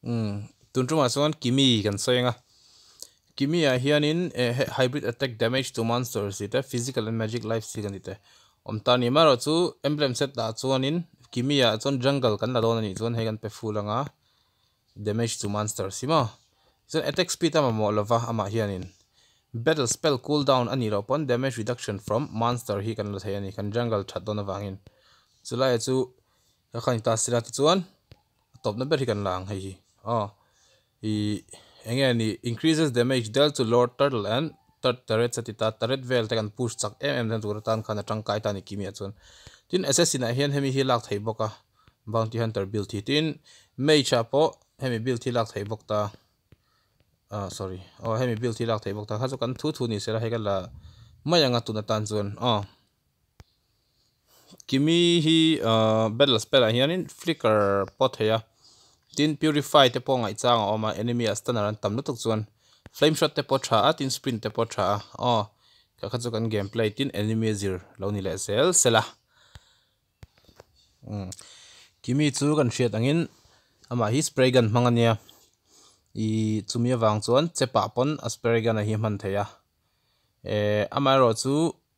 Tun tumah chuan Kimi kan sawi ang a, Kimi ah hianin hybrid attack damage to monsters tih te, physical and magic life steal an tih te awm ta a ni. Amaherawhchu emblem set ah chuanin Kimi ah chuan jungle kan la dawn a nih chuan hei kan pe full ang a, damage to monsters hi maw. Chuan attack speed a mamawh lova amah hianin battle spell cool down a nih loh pawn damage reduction from monster hi kan la thei a ni, kan jungle that dawn avangin. Chulaiah chu ka khan ta sila tichuan a tawpna ber hi kan la ang hei hi aw ih eng nge ni increases damage dealt to lord turtle and third turrets a ti ta turret vel te kan push chak em em dan tur atan khan a tangkai ta a ni kimi ah chuan tin assassin ah hian hemi hi lak theih bawk a bounty hunter build hi tin mage ah pawh hemi build hi lak theih bawk ta ah sorry aw hemi build hi lak theih bawk ta kha chu kan thu thu ni sela hei ka la mai ang a tun atan chuan aw. Kimi hi ahh battle spell ah hianin flicker pawh thei a tin purify te pawh ngaihchang a awm a enemy ah stunner an tam lutuk chuan flame shot te pawh tha a tin sprint te pawh tha a aw kha kha chu kan game play tin enemy a zir lo ni leh zel sela umm Kimi chu kan hriat angin amah hi spray gun hmang ania ihh chumi avang chuan chepah pawn a spray gun a hi hman thei a eh amaherawhchu.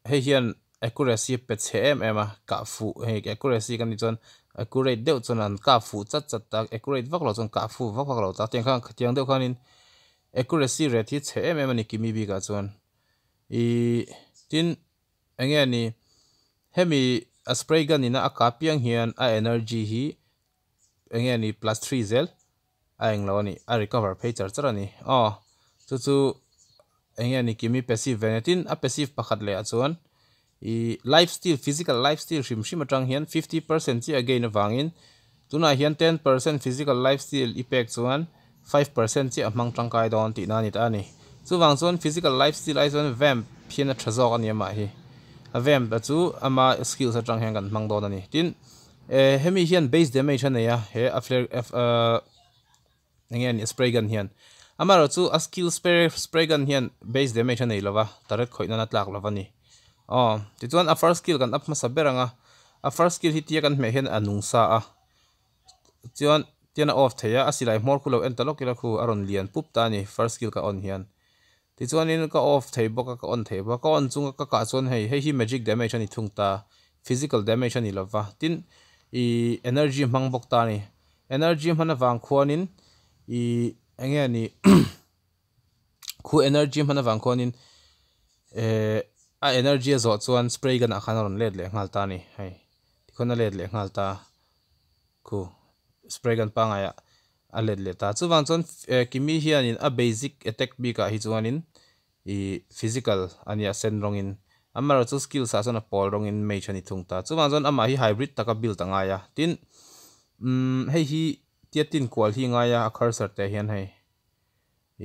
Hei hian accuracy a pe chhe em em a, kah fuh hei accuracy kan tih chuan accurate deuh chuan an kah fuh chat chat ta, accurate vak lo chuan kah fuh vak vak lo ta tiang khan khatiang deuh khanin accuracy rate hi chhe em em a ni Kimi bikah chuan. Ihh tin eng nge ni hemi a spray gun ina a kah piang hian a energy hi eng nge ni plus three zel a eng lo a ni a recover phei char char a ni aw chu chu eng nge ni kimi passive ve tin a passive pakhat leh ah chuan ih life steal physical life steal hrim hrim atang hian 50% chiah a gain avangin tunah hian 10% physical life steal i pek chuan 5% chiah a hmang tangkai dawn tihna a ni ta a ni chuvang chuan physical life steal ai chuan vamp hian a tha zawk a ni amah hi a vamp a chu ama skills atang hian kan hmang dawn a ni tin. Eh hemi hian base damage a nei a he a flare f ah eng nge ni spray gun hian amaherawh chu a skill spray spray gun hian base damage a nei lova turret khawih nana tlak lova ni aw tichuan a first skill kan up hmasa ber ang a a first skill hi tia kan hmeh hian a nung sa a chuan tian a off thei a a silai hmawr khu lo en ta lawk ila khu a rawn lian pup ta a ni first skill ka on hian Tichuanin ka off thei bawk a, ka on thei bawk a, ka on chunga ka kah chuan hei hei hi magic damage a ni thung ta, physical damage a ni lo va, tin ih energy hmang bawk ta a ni. Energy hman avang khuanin ih eng nge ni khu energy hman avang khuanin eh a energy a zawh chuan spray gun ah khan a rawn let leh nghal ta a ni hei tikhuan a let leh nghal ta khu spray gun pangngai ah. A let leh ta. Chuvang chuan Kimi hianin a basic attack bikah hi chuanin ih physical a nia sen rawngin amaherawhchu chu skills ah chuan a pawl rawngin mage a ni thung ta. Chuvang chuan amah hi hybrid taka build a ngai a. Tin umm hei hi tia tin kual hi ngai a a cursor te hian hei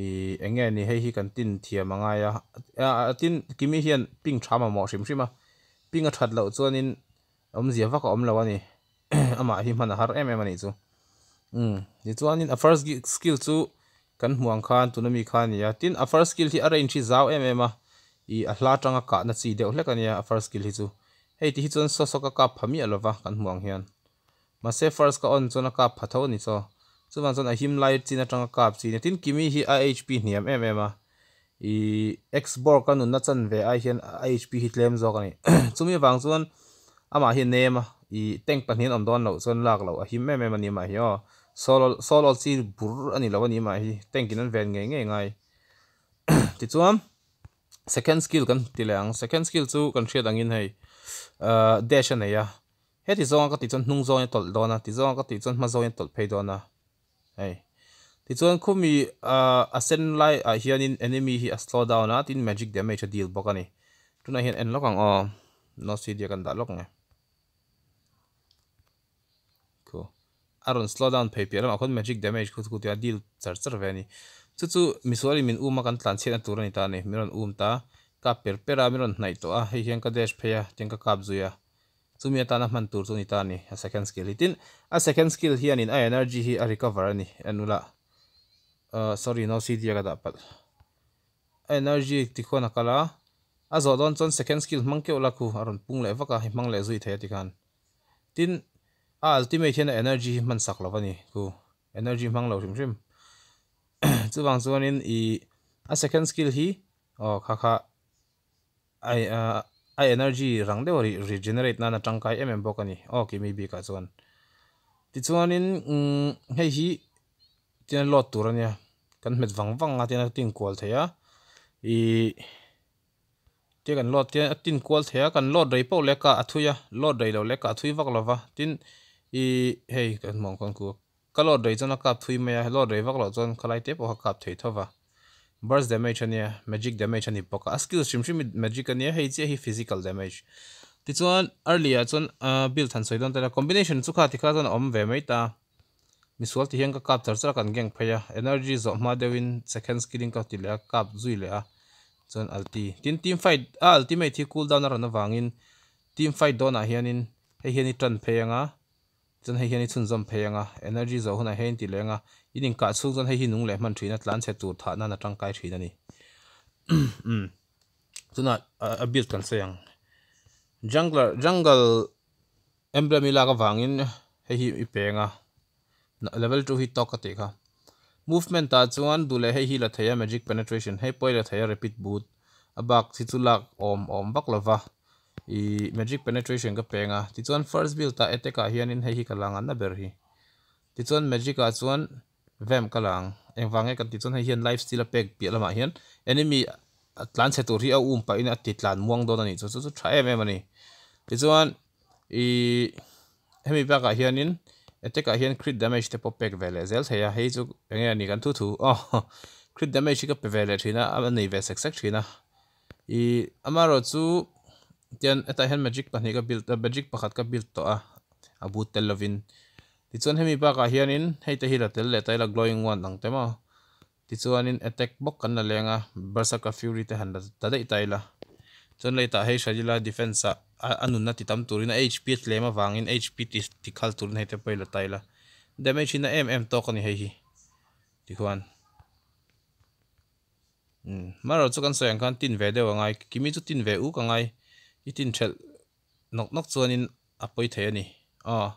ih eng nge ni hei hi kan tin thiam a ngai a. Tin Kimi hian ping tha mamawh hrim hrim a ping a that loh chuanin Awmzia vak a awm lo a ni. Amah hi hman a har em em a nih chu. Umm tichuanin a first skill chu kan hmuh ang khan tuna mi kha a ni a. Tin a first skill hi a range hi zau em em a. Ih a hla atanga kahna chi deuh hlek a nia a first skill hi chu. Hei ti hi chuan saw saw ka kap pha miah lova kan hmuh ang hian. Mahse first ka on chuan a kap pha tho a ni chaw. Chuvang chuan a him lai chin atanga kap chi a ni. Tin Kimi hi a HP hniam em em a. Ih X-Borg a nunna chan ve ai hian a HP hi tlem zawk a ni. Chumi avang chuan amah hi a nem a, ih tank pahnih an awm dawn loh chuan lak loh a him em em a ni amah hi aw. Solo solo chi bur a ni lo a ni amah hi, tank in an ven ngei ngei ngai. Tichuan second skill kan ti leh ang, second skill chu kan hriat angin hei ah dash a nei a, heti zawnga ka tih chuan hnung zawngin a tawlh dawn a, ti zawnga ka tih chuan hma zawngin a tawlh phei dawn a. Hei tichuan khumi ah a sen lai ah hianin enemy hi a slow down a tin magic damage a deal bawk a ni tunah hian en lawk ang aw no cd a kan dah lawk nge khu a rawn slow down phei piah lamah khawn magic damage khu khu tia deal char char ve a ni chu chu misual in min um a kan tlan chhiatna tur a ni ta a ni min rawn um ta kap per per a min rawn hnaih tawh a hei hian ka dash phei a tin ka kap zui a. Chumi atana hman tur chu a ni ta a ni, a second skill hi. Tin, a second skill hianin a energy hi a recover a ni, en ula. Ahh sorry, no CD a ka dah palh. A energy tikhuan a kal a, a zawh dawn chuan second skill hmang keuh la khu, a rawn pung leh vak a, hei hmang leh zui thei a tikhan. Tin, a ultimate hian a energy hi hman sak lo a ni khu. Energy hmang lo hrim hrim. Chuvang chuanin ih a second skill hi aw kha kha ai a energy rang deuh a regenerate nan a tangkai em em bawk a ni aw Kimi bikah chuan. Tichuanin umm hei hi tian load tur a nia kan hmet vang vang a tian a tin kual thei a ih tia kan load tian a tin kual thei a kan load rei poh leh kah a thui a load rei loh leh kah a thui vak lo va tin ih hei kan hmuh ang khawn ku Ka load rei chuan a kap thui mai a, load rei vak loh chuan khalai te pawh kha kap thei tho va. Burst damage a nia, magic damage a ni bawk a, a skills hrim hrim hi magic a nia, hei chiah hi physical damage. Tichuan early ah chuan build han sawi dawn ta ila, combination chu kha tikha chuan a awm ve mai ta. Misual ti hian ka kap char char a kan gank phei a, energy zawh hma deuhin second skill in ka ti leh a, kap zui leh a, chuan ulti. Tin team fight a ultimate hi cool down a rawn avangin team fight dawnah hianin hei hian i tan phei anga, Chuan hei hian i chhunzawm phei ang a, energy zawh hunah hian in ti leh ang a, in inkah chhung chuan hei hi nung leh hman thin a, tlan chhe tur thah nan a tangkai thin a ni. Umm tunah a build kan sawi ang. Jungler jungle emblem i lak avangin hei hi i peng a, level 2 hi tawk ka tih kha. Movement ah chuan duh leh hei hi la thei a magic penetration hei pawh i la thei a rapid boot a bak hi chu lak awm awm vak lova. Ih magic penetration ka peng a tichuan first build ah attack ah hianin hei hi ka la ngan na ber hi tichuan magic ah chuan vamp ka la ang engvang nge kan tih chuan hei hian life steal a pek piah lamah hian enemy a tlan chhe tur hi a um pahin a ti tlan muang dawn a nih chu chu chu tha em em a ni tichuan ih hemi bakah hianin attack ah hian crit damage te pawh pek ve leh zel thei a hei chu enge a ni kan thu thu aw crit damage hi ka pe ve leh thin a a nei ve sek sek thin a. Ih amaherawh chu tian hetah hian magic pahnih ka build a magic pakhat ka build tawh a a but tel lovin tichuan hemi bakah hianin hei te hi la tel leh ta ila glowing one ang te maw tichuanin attack bawk kan la leng a berserker fury te han la ta daih ta ila chuan late ah hei hran ila defense ah a nunna ti tam turin a hp a tlem avangin hp ti ti khal turin hei te pawh hi la ta ila damage hi na em em tawk a ni hei hi tikhuan. Umm hmanraw chu kan sawi ang khan tin ve deuh a ngai Kimi chu tin ve uk a ngai i tin thelh nawk nawk chuanin a pawi thei a ni aw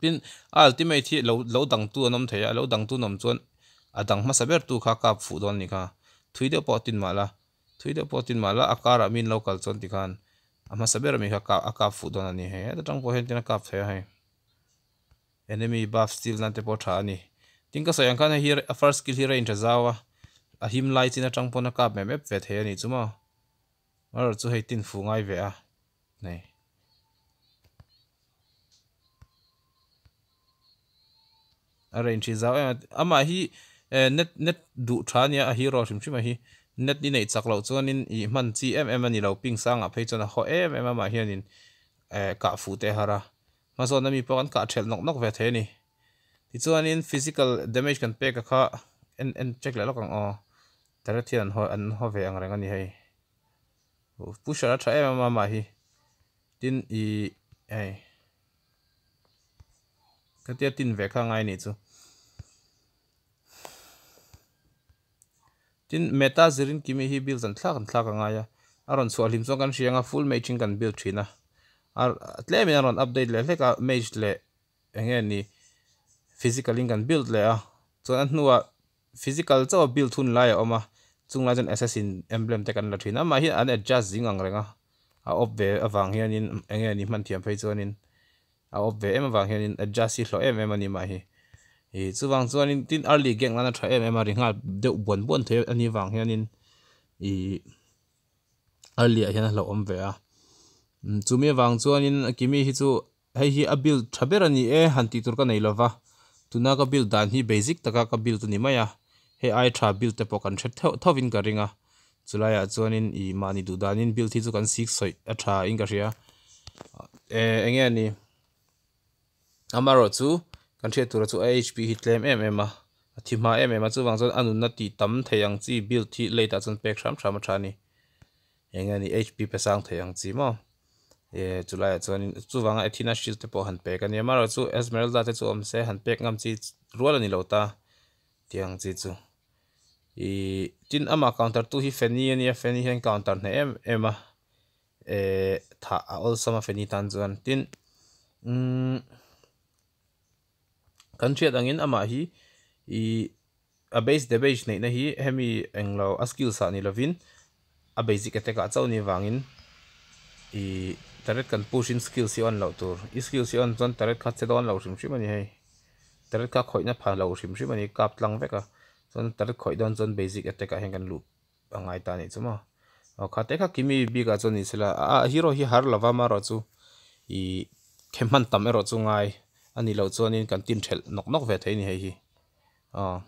tin a ultimate hi lo lo dang tu an awm thei a lo dang tu an awm chuan a dang hmasa ber tu kha kap fuh dawn a ni kha thui deuh pawh a tin mah la thui deuh pawh a tin mah la a karah mi an lo kal chuan tikhan a hmasa ber ami kha a kap fuh dawn a ni hei heta tang pawh hian tin a kap thei a hei. Enemy buff steal nan te pawh tha a ni. Tin ka sawi ang khan hei hi a first skill hi range a zau a, a him lai chin atang pawn a kap mep mep ve thei a nih chu maw. Amaherawh chu hei tin fu ngai ve a nei. A range hi zau em a, amah hi net net duh tha a nia a hero hrim hrim a hi. Net i neih chak loh chuanin ih hman chi em em a ni lo, ping sangah phei chuan a haw em em a amah hianin kah fuh te a har a. Hmazawn ami pawh kan kah thelh nawk nawk ve thei a ni. Tichuanin physical damage kan pek a kha en en check leh lawk ang aw. Turret hian an haw an haw ve ang reng a ni hei. Pusher a tha em em a amah hi. Tin ih hei khatia tin ve kha a ngai nih chu. Tin meta zirin kimi hi build an thlak an thlak a ngai a. A rawn chhuah hlim chuan kan hria ang a full mage in kan build thin a. A tlemin a rawn update leh hlek a mage leh eng nge ni physical in kan build leh a chuan a hnuah physical chauh a build hun lai a awm a chung lai chuan assassin emblem te kan la thin a amah hi an adjust zing ang reng a a awp ve avang hianin eng nge ni hman thiam phei chuanin a awp ve em avang hianin adjust hi hlawh em em a ni mah hi ih chuvang chuanin tin early gank nan a tha em em a ri nghal deuh buan buan thei a ni vang hianin ih. A liah hian a hlauhawm ve a chumi avang chuanin Kimi hi chu hei hi a build tha ber a ni e han tih tur ka nei lova tuna ka build dan hi basic taka ka build a ni mai a hei ai tha build te pawh kan hre theuh thovin ka ring a chulaiah chuanin ih mahni duh danin build hi chu kan sik sawi a tha in ka hria eh eng nge a ni. Amaherawh chu kan hriat tura chu a hp hi tlem em em a, a thi hma em em a chuvang chuan a nunna tih tam thei ang chi build hi late ah chuan pek hram hram a tha a ni. Eng nge ni hp pe sang thei ang chi maw eh chulai ah chuanin chuvanga Athena shield te pawh han pek a ni. Amaherawh chu Esmeralda te chu awm se han pek ngam chi rual a ni lo ta tih ang chi chu. Ih tin amah counter tu hi Fanny a nia Fanny hian counter hneh em em a. Eh thah a awlsam a Fanny tan chuan tin. Umm kan hriat angin amah hi ih a base damage neihna hi hemi englo a skills ah ni lovin a basic attack ah chauh ni vangin ih turret kan push in skills hi on loh tur i skills hi on chuan turret kha che dawn lo hrim hrim a ni hei turret kha khawihna pha lo hrim hrim a ni kap tlang vek a chuan turret khawih dawn chuan basic attack ah hian kan luh a ngai ta a nih chu maw aw kha te kha kimi bik ah chuan ni sela a hero hi har lova amaherawh chu ih khe hman tam erawh chu ngai a nih loh chuanin kan tin thelh nawk nawk ve thei a ni hei hi aw.